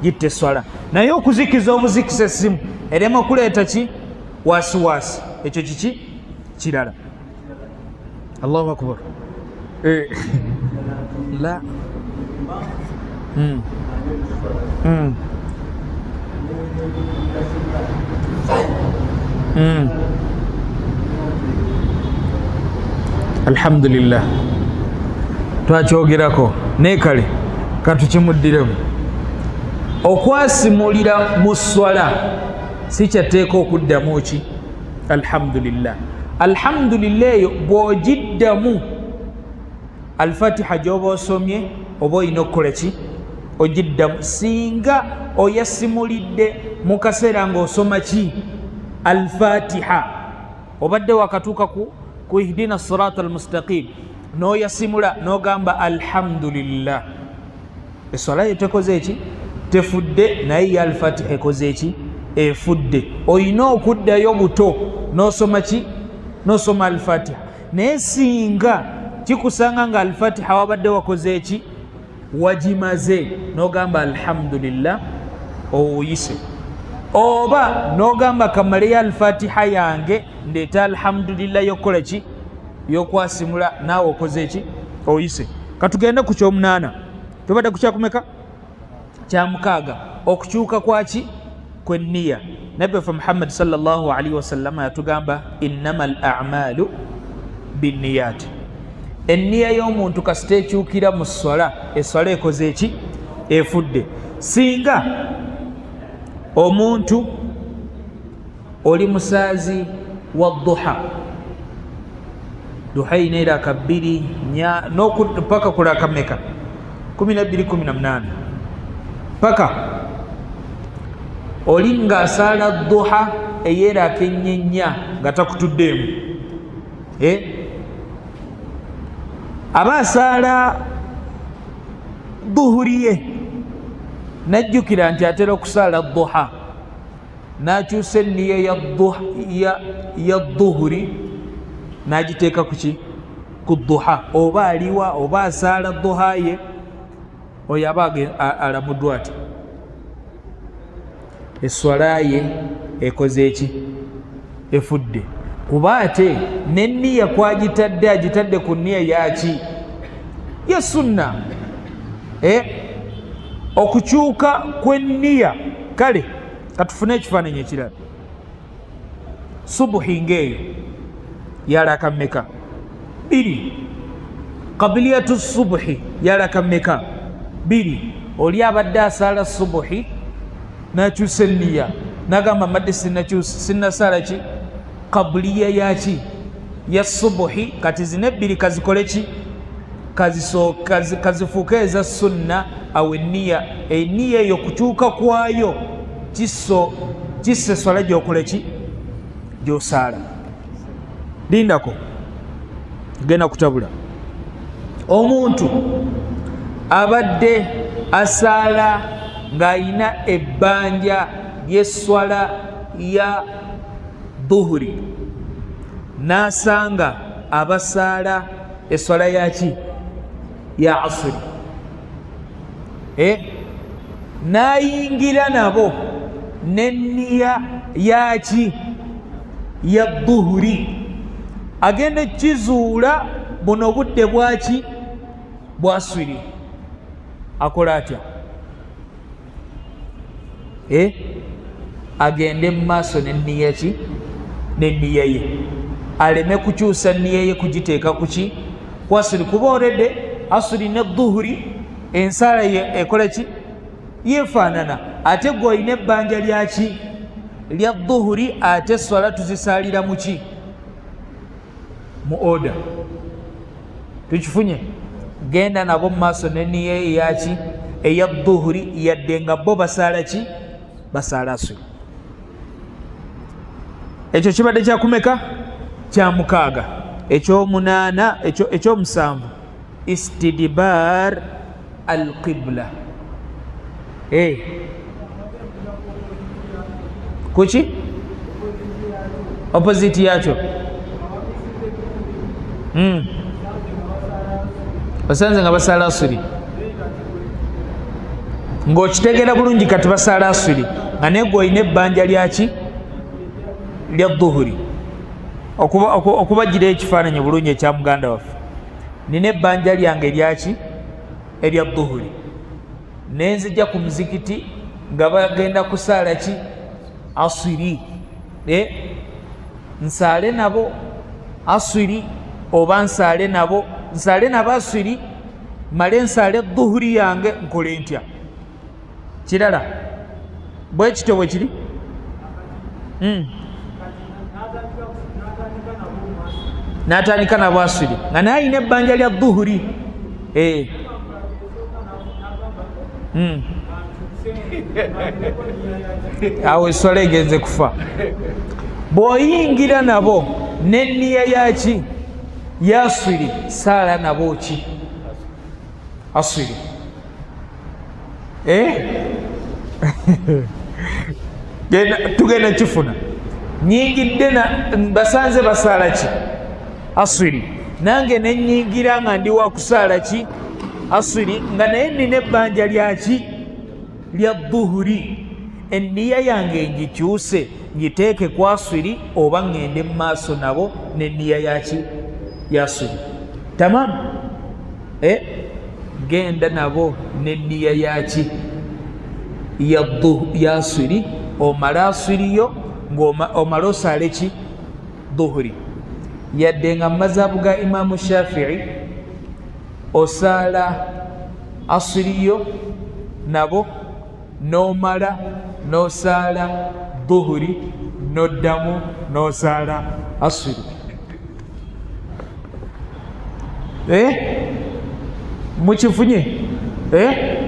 Gitta eswala. Naye okuzikiza obuzikisa essimu erema okuleeta ki? Wasiwasi. Ekyo kiki kirala. Allahu akbar. Eh. La. Alhamdulillah, twakyogerako naye kale katukimuddiremu. Okwasimulira mu swala si kyatteeka okuddamu ki? Alhamdulillah. Alhamdulillah eyo bw'ogiddamu, Alfatiha gy'oba osomye oba olina okukola ki? Ogiddamu. Singa oyasimulidde mu kaseera ng'osoma ki? Alfatiha, obadde wakatuuka ku ihdina sirata almustaqim, n'oyasimula n'ogamba alhamdulillah, eswala yo tekoze eki? Tefudde. Naye ye Alfatiha ekoze eki? Efudde. Olina okuddayo buto n'osoma ki? N'osoma Alfatiha. Naye singa kikusanga nga Alfatiha wabadde wakoze eki? Wagimaze, n'ogamba alhamdulillah, owuyise, oba n'ogamba kamaleyo Alfatiha yange ndeeta alhamdulillah yokukola ki? Yokwasimula, naawe okoze eki? Oyise. Katugende ku kyomunaana. Tubadde ku kyakumeka? Kyamukaaga. Okukyuka kwaki? Kwenniya. Nabbi waffe Muhammad sallallahu alaihi wasallama yatugamba, innama al amalu binniyat. Enniya y'omuntu kasita ekyukira mu swala, eswala ekoze eki? Efudde. Singa omuntu oli musaazi wa duha, duha ina eraka bbiri nya paka kulaka meka? 12, 18, paka oli ng'asaala duha eyeraka ennyenya nga takutuddeemu, eh? Aba asaala duhuri ye, najjukira nti atera okusaala duha, n'akyusa enniya ya duhuri n'agiteeka kuki? Ku duha. Oba aliwa oba asaala duha ye, oyo aba alamuddwa ati eswala ye ekoze eki? Efudde. Kuba ate neniya kwagitadde, agitadde ku niya yaki? Ya sunna. Eh? Okukyuka kw'enniya. Kale katufune ekifaananyi ekirala. Subuhi ngaeyo yalaka meka? Bbiri. Kabiliyatu subuhi yalaka meka? Bbiri. Oli abadde asaala subuhi nakyusa enniya, nagamba mbadde sinnasaala ki? Kabuliya yaki? Ya subuhi. Kati zino ebbiri kazikole ki? Kazifuuke eza sunna. Awo eniya eyo kukyuka kwayo kiso kissa eswala gyokola ki? Gyosaala. Lindako, genda kutabula. Omuntu abadde asaala ng'alina ebbanja ly'esswala ya duhuri, n'asanga abasaala eswala yaki? Ya asiri. Eh? Nayingira nabo neniya yaki? Ya dhuhuri. Agenda kizuula buno budde bwaki? Bwaswiri. Akola atya? Eh? Agende mu maaso neniya ki? Neniya ye, aleme kukyusa niya ye kugiteeka kuki? Kwasiri. Kuba oredde asiri ne dhuhuri ensala ye ekola ki? Yefaanana. Ate gwe olina ebbanja lyaki? Lya dhuhuri. Ate swala tuzisaalira muki? Mu oda. Tukifunye? Genda nabo mu maaso neniya eyaki? Eya dhuhuri, yadde nga bo basaala ki? Basaala asiri. Ekyo kibadde kyakumeka? Kyamukaaga. Ekyomunaana, ekyomusanvu, istidbar alqibla. Eh. Kuki? Opposite yakyo. Osanze nga basaala asiri, ng'okitegeera bulungi kati basaala asiri, nga naye gwe olina ebbanja lyaki? Lya dhuhuri. Okubagira ekifaananyi bulungi ekya muganda waffe, nina ebbanja lyange eryaki? Erya dhuhuri. Nenzija ku muzikiti nga bagenda kusaala ki? Asiri. Eh? Nsaale nabo asiri oba nsaale nabo, nsaale nabo asiri, male nsaale dhuhuri yange, nkole ntya? Kirala bwe kityo bwe kiri. N'atandika nabo asiri nga naye alina ebbanja lya dhuhuri. Eh. Awo eswala egenze kufa. Bw'oyingira nabo neniya yaki? Yasiri. Saala nabo ki? Asiri. Eh? Tugenda kifuna. Nyingidde basanze basaala ki? Asiri. Nange nenyingira nga ndi wakusaala ki? Asiri, nga naye nina ebbanja lyaki? Lya dhuhuri. Eniya yange ngikyuse ngiteeke ku asiri oba ŋŋende mu maaso nabo neniya yaki? Yasiri. Tamam. Eh? Genda nabo neniya yaki? Yasiri. Omale asiriyo, omale osaale ki? Dhuhuri. Yadde nga mumazabu ga Imamu Shafii osaala asiriyo nabo, nomala nosaala dhuhuri, noddamu nosaala asiri. Eh? Mukifunye? Eh?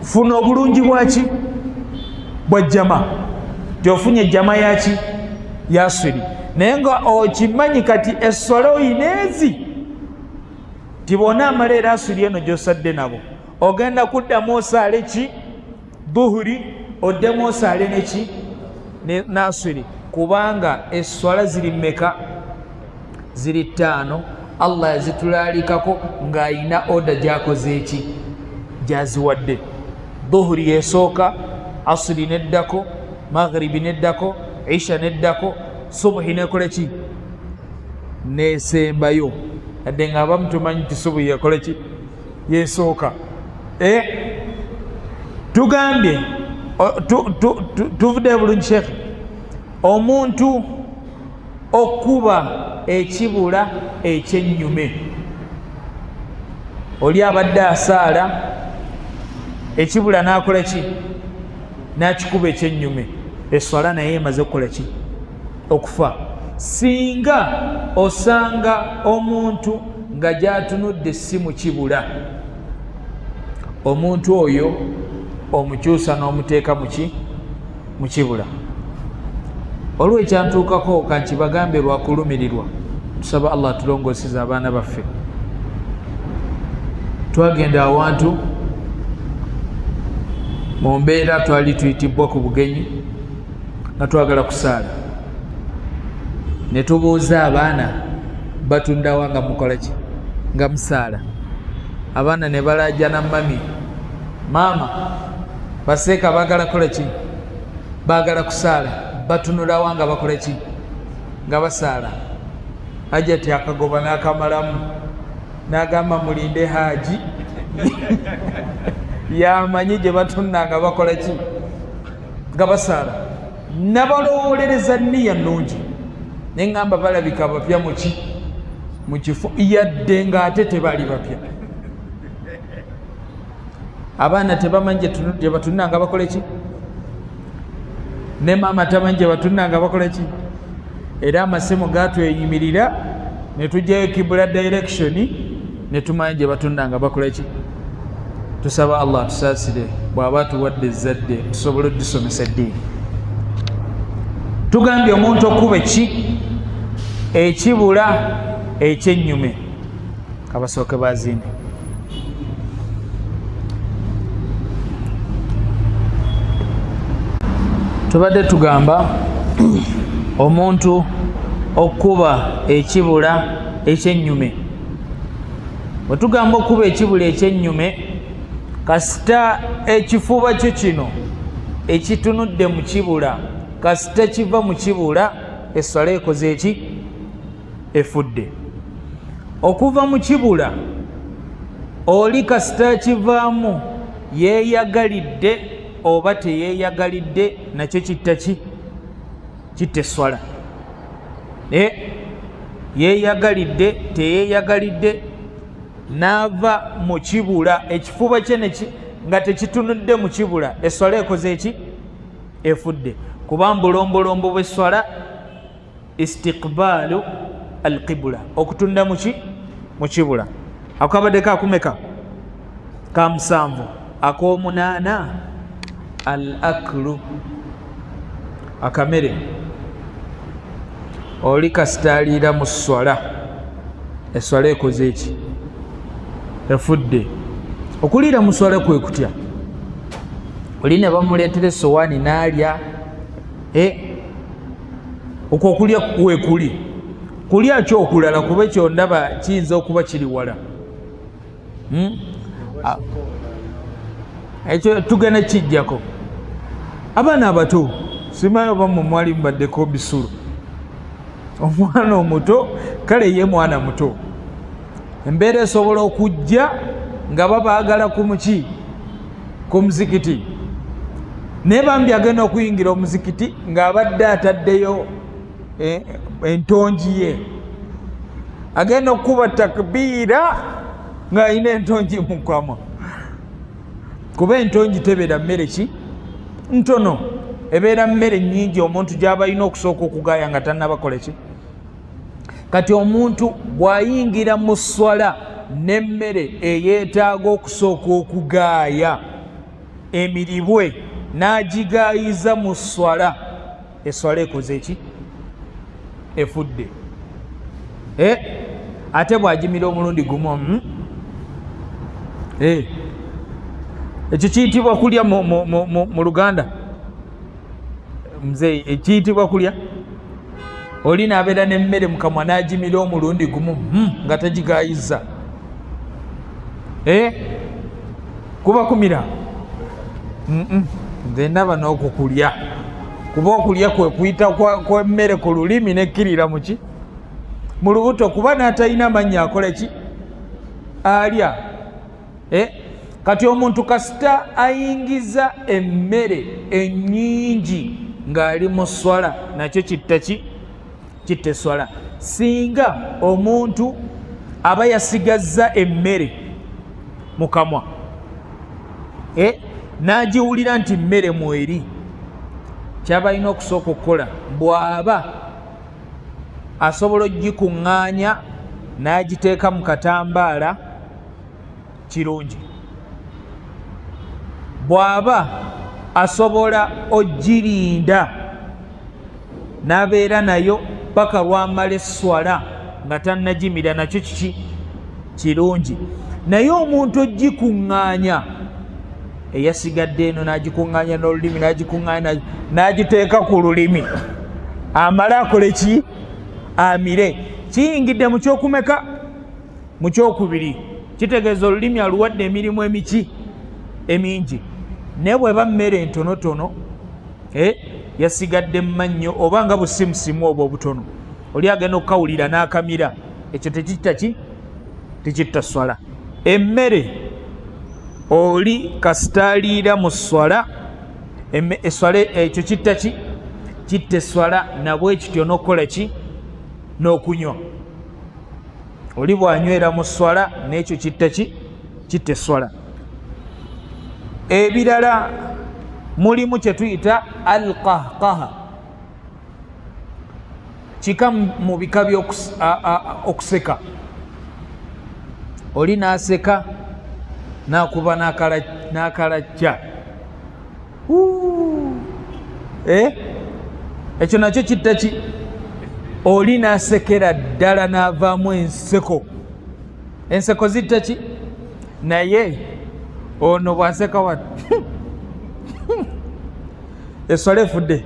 Funa obulungi bwaki? Bwa jama. Gyofunye jama yaki? Yasiri. Naye nga okimanyi kati eswala oyina ezi tibona amala, era asiri eno gyosadde nabo ogenda kuddamu osaale ki? Dhuhuri. Oddemu osaale neki? Nasiri. Kubanga eswala ziri mmeka? Ziri ttaano. Allah yazitulalikako ng'ayina oda gyakoze eki? Gyaziwadde. Dhuhuri yesooka, asiri neddako, maghribi neddako, isha neddako, subuhi nekola ki? Nesembayo. Yadde nga abamu tumanyi nti subuhi yekola ki? Yesooka. Eh? Tugambye tuvuddeyo bulungi shekhe. Omuntu okuba ekibula ekyennyume, oli abadde asaala ekibula n'akola ki? N'akikuba ekyennyume, eswala naye emaze okukola ki? Okufa. Singa osanga omuntu nga gyatunudde si mu kibula, omuntu oyo omukyusa n'omuteeka muki? Mu kibula. Waliwo ekyantuukako, kankibagambe lwakulumirirwa. Tusaba Allah atulongooseza abaana baffe. Twagenda awantu mu mbeera twali tuyitibwa ku bugenyi nga twagala kusaala, ne tubuuza abaana batundawa nga mukola ki? Nga musaala. Abaana ne balajana, "Mami, maama, baseeka baagala kola ki? Baagala kusaala. Batunulawa nga bakola ki? Nga basaala?" Hajati akagoba n'akamalamu n'agamba, "Mulinde, Haji yamanyi gye batunna nga bakola ki, nga basaala." Nabalowolereza niya nnungi, neŋŋamba balabika bapya muki mu kifo, yadde ng'ate tebali bapya. Abaana tebamanyi gye batunna nga bakola ki, ne maama tamanyi gye batunna nga bakola ki. Era amasimu gatweyimirira ne tujjayo kibula direction ne tumanya gye batunna nga bakola ki. Tusaba Allah atusaasire, bw'aba atuwadde ezzadde tusobole odisomesa eddiini. Tugambye omuntu okuba eki ekibula ekyennyume, kabasooke bazine. Tubadde tugamba omuntu okukuba ekibula ekyennyume. Bwe tugamba okukuba ekibula ekyennyume, kasita ekifuba kyo kino ekitunudde mu kibula, kasita kiva mu kibula, esswala ekoze eki? Efudde. Okuva mu kibula oli kasita kivaamu, yeeyagalidde oba teyeeyagalidde, nakyo kitta ki? Kitta esswala. Yeeyagalidde, teyeeyagalidde, n'ava mu kibula, ekifuba kye nga tekitunudde mu kibula, esswala ekoze eki? Efudde. Kuba mbulombolombo bw'esswala istiqbaalu alqibula, okutunda muki? Mu kibula. Ako kabadde kakumeka? Ka musanvu. Ak'omunaana, al aklu, akamere. Oli kasita aliira mu swala, eswala ekoze eki? Efudde. Okuliira mu swala kwe kutya? Oli ne bamuleetera esowaani n'alya. Okwo okulya wekuli kulya ki okulala? Kuba ekyo ndaba kiyinza okuba kiri wala. Ekyo tugenda kijjako. Abaana abato, simanyi oba mwe mwali mubaddeko bisulo. Omwana omuto, kale ye mwana muto, embeera esobola okujja nga babaagala ku muki, ku muzikiti, naye bambi agenda okuyingira omuzikiti ng'abadde ataddeyo entongi ye, agenda okukuba takbiira ng'alina entongi mukamwa, kuba entongi tebeera mmere ki ntono, ebeera mmere nnyingi omuntu gy'aba alina okusooka okugaaya nga tannabakola ki. Kati omuntu bw'ayingira mu swala n'emmere eyeetaaga okusooka okugaaya emiribwe, n'agigaayiza mu swala, eswala ekoze eki? Efudde. Ate bw'agimira omulundi gumu, Ekyo kiyitibwa kulya mu Luganda, muzeeyi, ekiyitibwa kulya. Oli n'abeera n'emmere mu kamwa n'agimira omulundi gumu, nga tagigaayizza. Kuba kumira? Nze ndaba n'okukulya, kuba okulya kwe kuyita kw'emmere ku lulimi nekkirira muki? Mu lubuto. Kuba n'atalina mannya akola ki? Alya. Kati omuntu kasita ayingiza emmere ennyingi ng'ali mu swala, nakyo kitta ki? Kitta eswala. Singa omuntu aba yasigazza emmere mu kamwa, n'agiwulira nti mmere mweri, kyaba alina okusooka okukola, bw'aba asobola ogikuŋŋaanya n'agiteeka mu katambaala, kirungi. Bw'aba asobola ogirinda n'abeera nayo paka lwamala esswala nga tannagimira, nakyo kiki? Kirungi. Naye omuntu ogikuŋŋaanya eyasigadde eno n'agikuŋŋaanya n'olulimi, n'agikuŋŋaanya n'agiteeka ku lulimi, amale akole ki? Amire. Kiyingidde mu kyokumeka? Mu kyokubiri. Kitegeeza olulimi aluwadde emirimu emiki emingi. Naye bweba mmere entonotono, yasigadde mu mannyo oba nga busimusimu obwo obutono, oli agenda okukawulira n'akamira, ekyo tekitta ki? Tekitta swala. Emmere oli kasita aliira mu swala, eswala ekyo kitta ki? Kitta eswala. Nabwe kityo n'okukola ki? N'okunywa. Oli bw'anywera mu swala, n'ekyo kitta ki? Kitta eswala. Ebirala mulimu kye tuyita alqahqaha, kika mu bika by'okuseka. Oli n'aseka n'akuba n'akalacca, ekyo nakyo kitta ki? Oli n'asekera ddala n'avaamu enseko. Enseko zitta ki? Naye ono bw'aseka wa eswala efudde,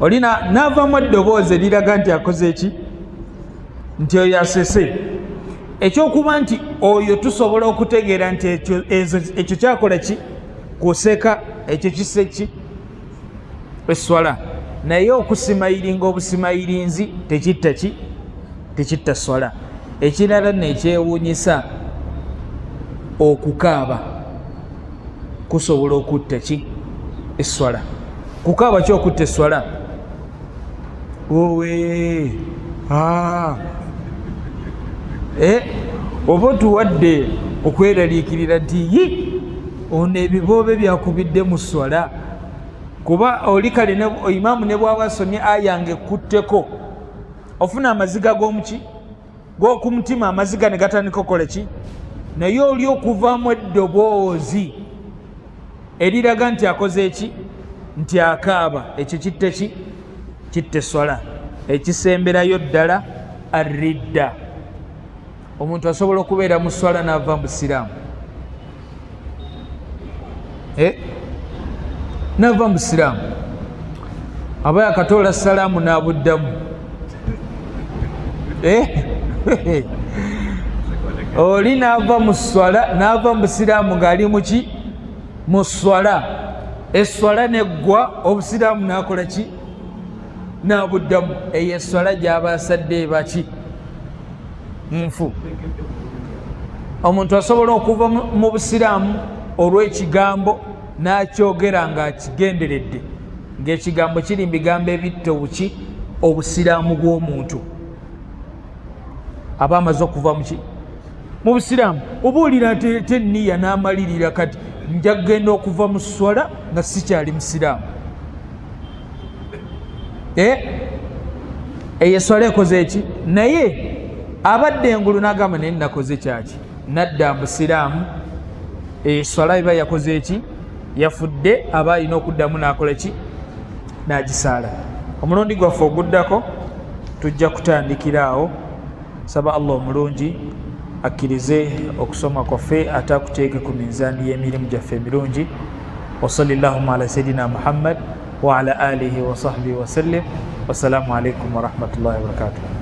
oli n'avaamu eddoboozi eriraga nti akoze eki, nti oyo asese. Ekyokuba nti oyo tusobola okutegeera nti ekyo kyakola ki? Kuseka, ekyo kise ki? Eswala. Naye okusimayiringa obusimayirinzi tekitta ki? Tekitta swala. Ekirala nekyewuunyisa, okukaaba kusobola okutta ki? Eswala. Kukaaba ki okutta eswala? Owe oba otuwadde okweraliikirira nti yi ono ebiboobe byakubidde mu swala, kuba oli kale imaamu ne bwaba asomye aya nga ekutteko, ofuna amaziga g'omuki g'oku mutima, amaziga ne gatandika okukola ki? Naye oli okuvaamu eddoboozi eriraga nti akoze eki? Nti akaaba, ekyo kitte ki? Kitta eswala. Ekisemberayo ddala, arridda. Omuntu asobola okubeera mu swala n'ava mu busiraamu, n'ava mu busiraamu, aba yakatoola salaamu n'abuddamu. Oli n'ava mu swala, n'ava mu busiraamu ng'ali muki? Mu swala. Eswala neggwa, obusiraamu n'akola ki? N'abuddamu. Eyo eswala gy'aba asadde ebaki? Nfu. Omuntu asobola okuva mu busiraamu olw'ekigambo n'akyogera ng'akigenderedde, ng'ekigambo kiri mu bigambo ebitta obuki? Obusiraamu bw'omuntu. Aba amaze okuva muki? Mu busiraamu. Oba olira ate eniya n'amalirira, kati nja kugenda okuva mu swala nga sikyali musiraamu. Eyo eswala ekoze eki? Naye abadde engulu n'agamba, naye nakoze kyaki? Nadda musiraamu. Eswala eba yakoze eki? Yafudde. Aba alina okuddamu n'akola ki? N'agisaala. Omulundi gwaffe oguddako tujja kutandikira awo. Saba Allah omulungi akkirize okusoma kwaffe, ate akuteeke ku minzaani y'emirimu gyaffe emirungi. Wasali llahuma ala sayidina Muhammad wa ala alihi wa sahbihi wasallim. Wassalamu alaikum warahmatullahi wabarakatuh.